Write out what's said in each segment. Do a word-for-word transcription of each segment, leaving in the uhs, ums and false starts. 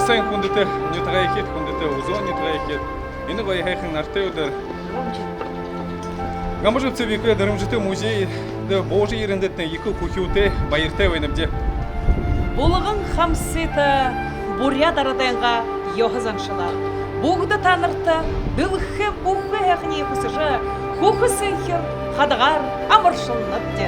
Сайн, хүндэтэ нютагайхид, хүндэтэ Үзөөн нютагайхид, энэ гоё һайхан наратай үдэр Гомбожаб Цыбиков нэрэмжэтэ музейдэ буужа ерэндэйтнай ехэ хүхюутэй, баяртай байнабди. Булган хамсыта буряад арадайнгаа ёһо заншалаар бүгэдэ таанарта дэлхэйн бүхы һайханиие хүсэжэ, хүхэ сэнхир хадагаар амаршалнабди.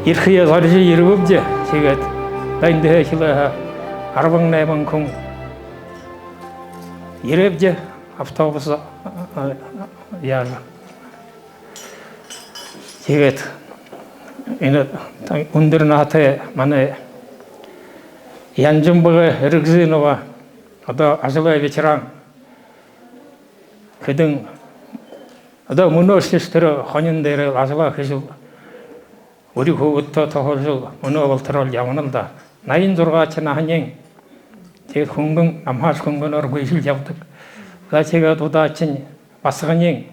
Ерэхые зорижо ерэбэбди, тиигээд Баяндэһээ эхилээ һаа, арбан найман хүн ерээбди, автобус, а, а, яажа. Тиигээд энэ үндэр наһатай манай Янжамбага Эрэгзынова, одоо ажалай ветеран. Хэдэн, одоо мүнөөшье тэрэ хонин дээрэ ажалаа хэжэл, үри хүүгэдтээ туһалжал, мүнөө болотор ябана л даа. Наян зургаадахи наһаниинь. Тиигээд хүнгэн, намһааш хүнгэнөөр гүйжэл ябадаг. За, тиигээд удаадахинь басаганиинь.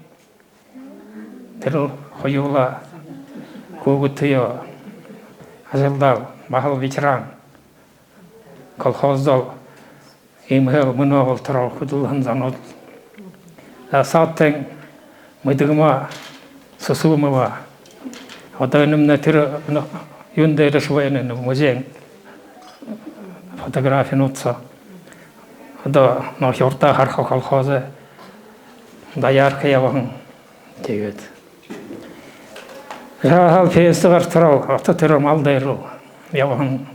Тэрэл хоюулаа хүүгэдтэеэ ажаллаал, баһал ветеран. Колхоздол иимэһээл мүнөө болотор хүдэлһэн зонууд. За, саадтайнь Мэдэгма Сусумова. Одоо энэмнай тэрэ, ну, юун дээрэш байна, энэ музейн фотографинууд соо. Одоо нөөхи урдаа хараха колхозой доярка ябаһан. Тиигээд жаахан пенсидэ гаратараа одоо тэрэ мал дээрэл ябаһан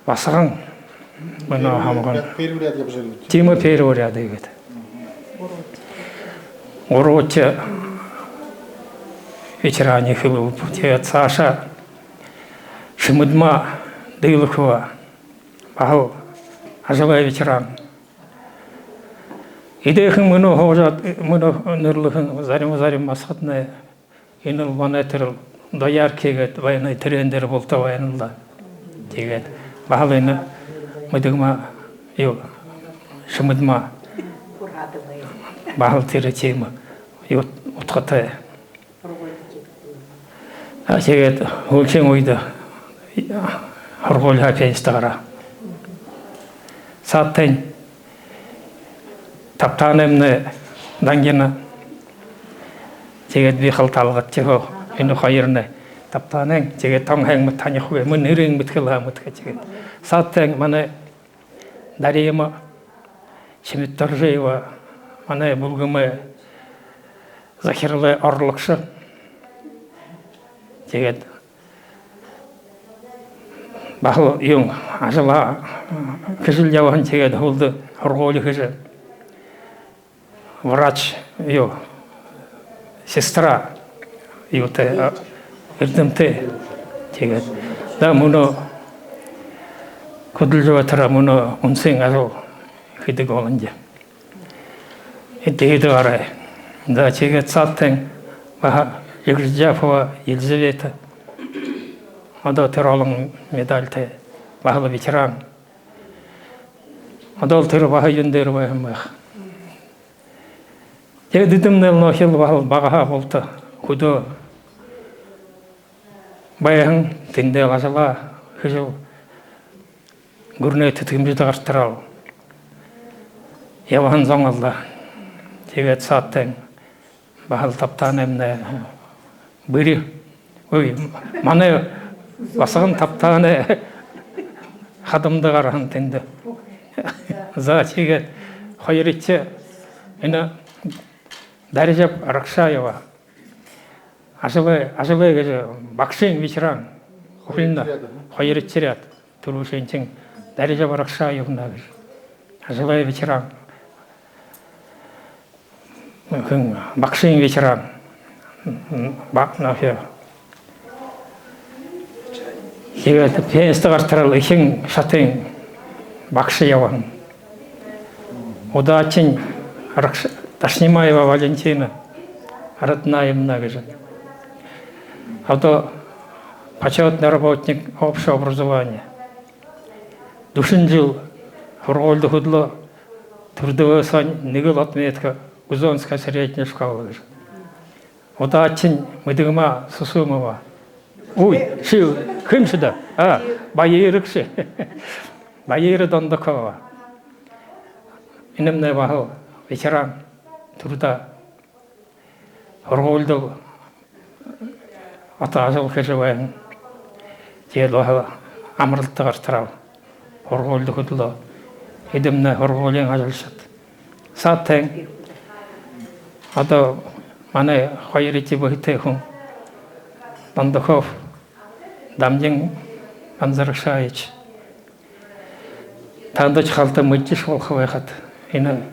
басаган. Мүнөө һамган. Первый ряд ябажа байна. Тиимэ, первый ряд гээд. Гурбадахи ветеран хэлэбэл. Тиигээд саашаа Шимэдма Дылыхова, баһал ажалай ветеран. Эдэхэн мүнөө һуужа, мүнөө нэрлэһэн зарим, зарим басагаднай. Энэл манай тэрэл доярка гээд байна, тэрээн дээрэ булта байна л даа. Тиигээд баһал энэ Мэдэгма, юу, Шимэдма. Баһал тэрэ тиимэ, юу, удхатай. А, тиигээд һүүлшын үедэ һургуулиһаа пенсидэ гараа. Саадтайнь Таптаанаймнай Дангина. Тиигээд би халталгад тиихэ, энэ хоёрнай. Таптаанайн, тиигээд тон һайн мэд танихагүй, мүн нэрыень мэдэхэл һаа мэдэхэ тиигээд. Саадтайнь манай Дарима Чимитдоржиева, манай бүлгэмэй захиралай орлогшо. Тиигээд баһал юун, ажалаа хэжэл ябаһан, тиигээд һүүлдэ һургуули хэжэ. Врач, юу, сестра, юутэй, а, эрдэмтэй. Тиигээд. Да, мүнөө хүдэлжэ байтараа, мүнөө үнсэн ажал хэдэг болонхой. Эдэ, эдэ гараа. Да, тиигээд саадтайнь баһа Егоржапова Елизавета. Одоо тэрэ олон медальтай, баһал ветеран. Одоол тэрэ баһа юун дээрэ байһан байха. Тиигээд эдэмнай нөөхил баһал багаһаа булта хүдөө байһан, тэндэл ажалаа хэжэл, гүрэнэй тэдхэмжэдэ гаратараа ябаһан зон лэ даа. Тиигээд саадтайнь баһал Таптаанаймнай Бэри. Үй, манай басаган Таптаанай хадамда гараһан тэндэ. За, тиигээд хоёрдохи энэ Дарижаб Ракшаева. Ажалай, ажалай гэжэ багшын ветеран. Хүлнэ. Хоёрдохи ряд. Түрүүшынхинь Дарижаб Ракшаевна гэжэ. Ажалай ветеран. Хэн, багшын ветеран. Ба-, нафе. Тиигээд пенсидэ гаратараа эхин шатын багша ябаһан. Удаадахинь Ракш-, Дашинимаева Валентина Раднаевна гэжэ. Одоо почётный работник общего образования. Дүшэн жэл һургуулида хүдэлөө, трудовой соонь нэгэл отметка, Гузонская средняя школа гэжэ. Удаадахинь Мэдэгма Сусумова. Үй, ши хэн ши даа? А, Баярыш. Баяра Дондокова. Энэмнай баһал ветеран труда. Һургуулидал ото ажал хэжэ байһан. Тиигээд баһал амаралтада гаратараа һургуулида хүдэлөө. Эдэмнай һургуулиин ажалшад. Саадтайнь одоо манай хоёрдохи бэһэтэй хүн Дондоков Дамдин Банзаракшаевич. Тандаш халта мэдэжэ болохо байхат. Энэ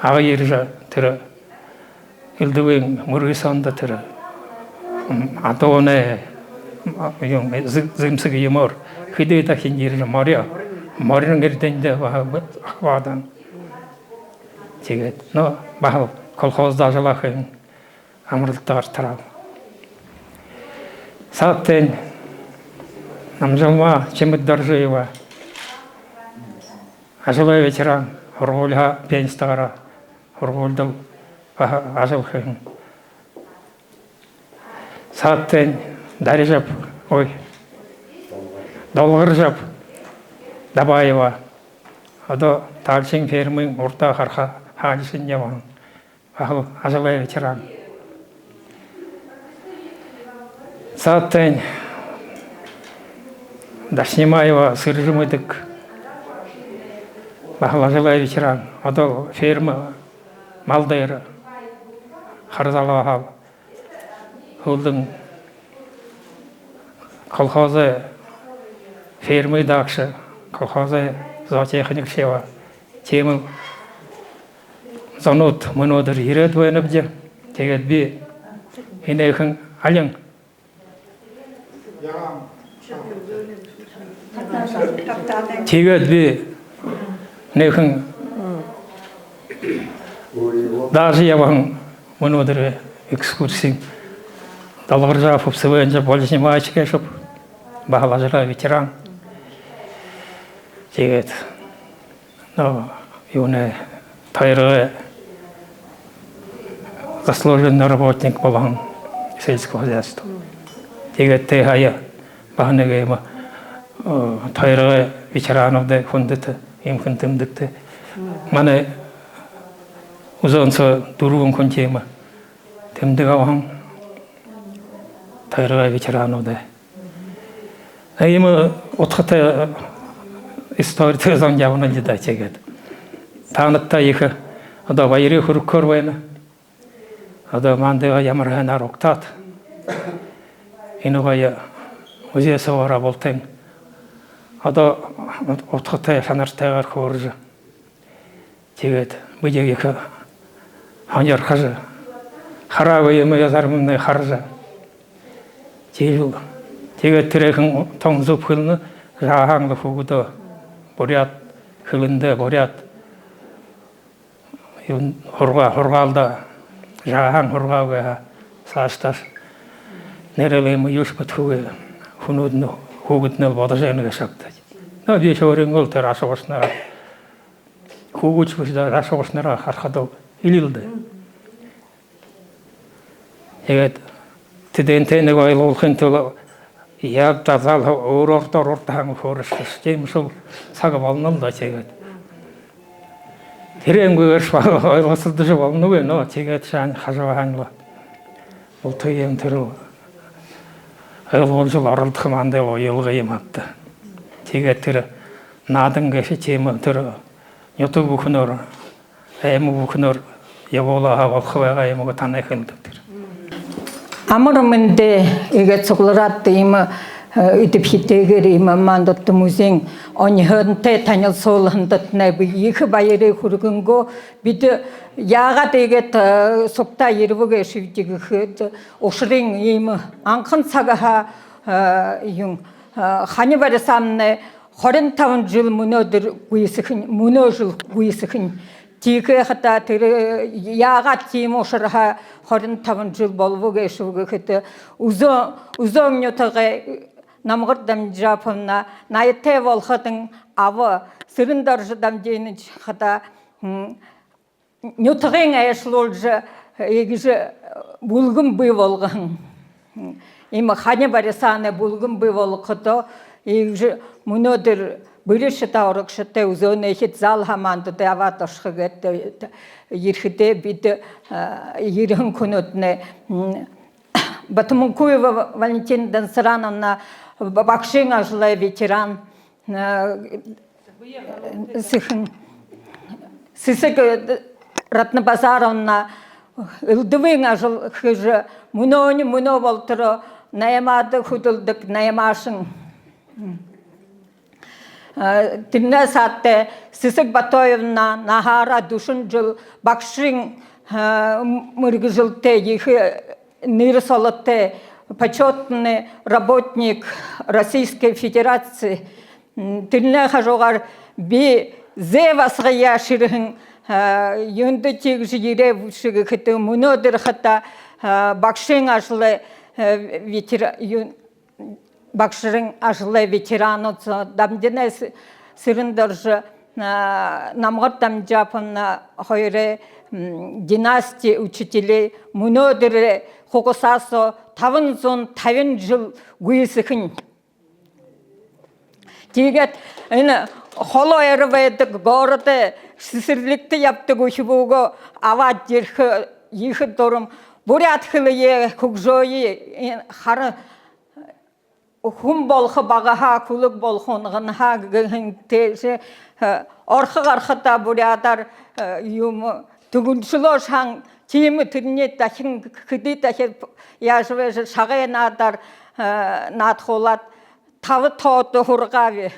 Ага ерэжэ тэрэ элдэбын мүрысөөндэ тэрэ, м, адуунай, м, юм, зэ-, зэмсэг юумээр хэды дахин ерэжэ морёо. Морин эрдэниндэ баһа ах баһа даа. Тиигээд, но, баһал колхоздо ажаллаха юм, амаралтайгаар тарааб. Саадтайнь Намжилма Чимитдоржиева, ажалай ветеран, һургуулиһаа пенсидэ гараа, һургуулида баһа ажал хэһэн. Саадтайнь Дарижаб, ой, Долгоржаб Дабаева. Одоо Таалшын фермын урда хараха һаалишан ябаһан. Баһал ажалай ветеран. Саадтайнь Дашинимаева Сэржэмэдэг. Баһал ажалай ветеран. Одоо ферма, мал дээрэ хара залуу һаа, һүүлдэнь колхозой фермын даагша, колхозой зоотехникшье ябаа. Тиимэ зонууд мүнөөдэр ерээд байнабди. Тиигээд би энэхэн алин. Тиигээд би энэхэн даже ябаһан мүнөөдэр экскурсиин Долгоржапов Сывенжа Болижимаевич гээшэб, баһал ажалай ветеран. Тиигээд, но, юунэй, тойрогой заслуженный работник болоһон сельского хозяйства. Тиигээд тээ һая баһа нэгэ иимэ, э, тойрогой ветерануудай хүндэтэ, иимэхэн тэмдэгтэй. Манай Үзөөн соо дүрбэн хүн тиимэ тэмдэг абаһан, тойрогой ветерануудай. Иимэ удхатай историтэй зон ябана лэ даа. Тиигээд таанадта ехэ одоо баярые хүргэхээр байна. Одоо мандаа ямар һайнаар угтаад, энэ гоё музей соогуураа бултыень одоо удхатай шанартайгаар хөөрэжэ, тиигээд бидэ ехэ һонирхожо, хараагүй юумэ заримынь хаража. Тиигээд, тиигээд тэрэхэн тон зүб хэлэнэ, жаахан лэ хүүгэдөө буряад хэлэндээ, буряад юун, һургаа-, һургаалдаа жаахан һургаагүй һаа, саашадаа нээрээ лэ юумэ юушье мэдэхэгүй хүнүүдынь, хүүгэдынь лэ бодожо байна гээшэ ааб даа. Но би шоорин гол тэрэ ашуугашанараа, хүүгэдшье бэшэ даа, ашуугашанараа харахада элил даа. Тиигээд тэдэнтэй нэгэ ойлгуулхын түлөө яа даа, заал өөр урда, урда һаа хөөрэжэ шэ. Тиимэ шуу саг болоно лэ даа. Тиигээд тэрэнгүйгөөр шуу ойлгосолдожо болоногүй, но тиигээд шаань хажууһаань лэ бултыень тэрэ ойлгуулжа лэ оролдохо мандаа лэ уялга юм ааб даа. Тиигээд тэрэ наадан гээшэ тиимэ, тэрэ нютаг бүхэнөөр, аймаг бүхэнөөр ябуулаа һаа, болохо байгаа юм гү, танай хэлэдэ тэрэ. Амар мэндэ, иигээд суглараад, иимэ, э, эдэбхитэйгээр иимэ мандаа музейн оньһоонтой танилсуулһандатнай би ехэ баярые хүргэнэб. Бидэ яагаад иигээд, э, сугтаа ерэбэ гээшэбди гэхэдэ, ушарынь иимэ анхан сагһаа, э, юун, э, Хани Барисаамнай хорин табан жэл мүнөөдэр гүйсэхэнь, мүнөө жэл гүйсэхэнь. Тиихэ хадаа тэрэ, яагаад тиимэ ушарһаа хорин табан жэл болобо гээшэб гэхэдэ, Үзөө-, Үзөөн нютагай Намгар Дамжаповна наятай болоходонь аба Сэрэндоржо Дамдинович хадаа, м, нютагынь айлшалжа, иигэжэ бүлгэм бии болгоһон. Иимэ Хани Барисаанай бүлгэм бии болгоходоо, иигэжэ мүнөөдэр бэри шадаа урагшатай Үзөөнэйхид заал һаа мандаа абаад ошохо гээд, ерэхэдээ бидэ, э, ерэһэн хүнүүднай, м, Батомункуева Валентина Дансарановна, ба-, багшын ажалай ветеран, э, Сэхэ-, Сэсэг, э, Ратнабазаровна элдэбын ажал хэжэ, мүнөөнь мүнөө болотор наймаада хүдэлдэг наймаашан. Э, тэрэнэй саадтай Сэсэг Батоевна наһаараа дүшэн жэл багшын, э, мэргэжэлтэй, ехэ нэрэ солотой почётный работник Российской Федерации. М, тэрэнэй хажуугаар би зээ басагаяа шэрэһэн, а, юундэ тиигэжэ ерээбши гэхэдэ, мүнөөдэр хадаа, а, багшын ажалай, а, ветера-, юун, багшын ажалай ветеранууд, Дамдинай С-, Сэрэндоржо, а, Намгар Дамжаповна хоёрой, м, династи учителей мүнөөдэрэй хугасаа соо табан зуун табин жэл гүйсэхэнь. Тиигээд энэ холо ойро байдаг городой сэсэрлигтэ ябадаг үхибүүгээ абаад ерэхэ ехэ дурам. Буряад хэлэеэ, хүгжөөе, энэ хара хүн болохо багаһаа, хүлэг болохо унганһаа гэһэн тээшэ, э, орохо гарахадаа буряадаар, э, юумэ, түгэншэлөө шан, тиимэ, тэрэнээ дахин хэды дахин яажа байжа шагай наадаар, э, наадахуулаад, таба тоодо һургааб.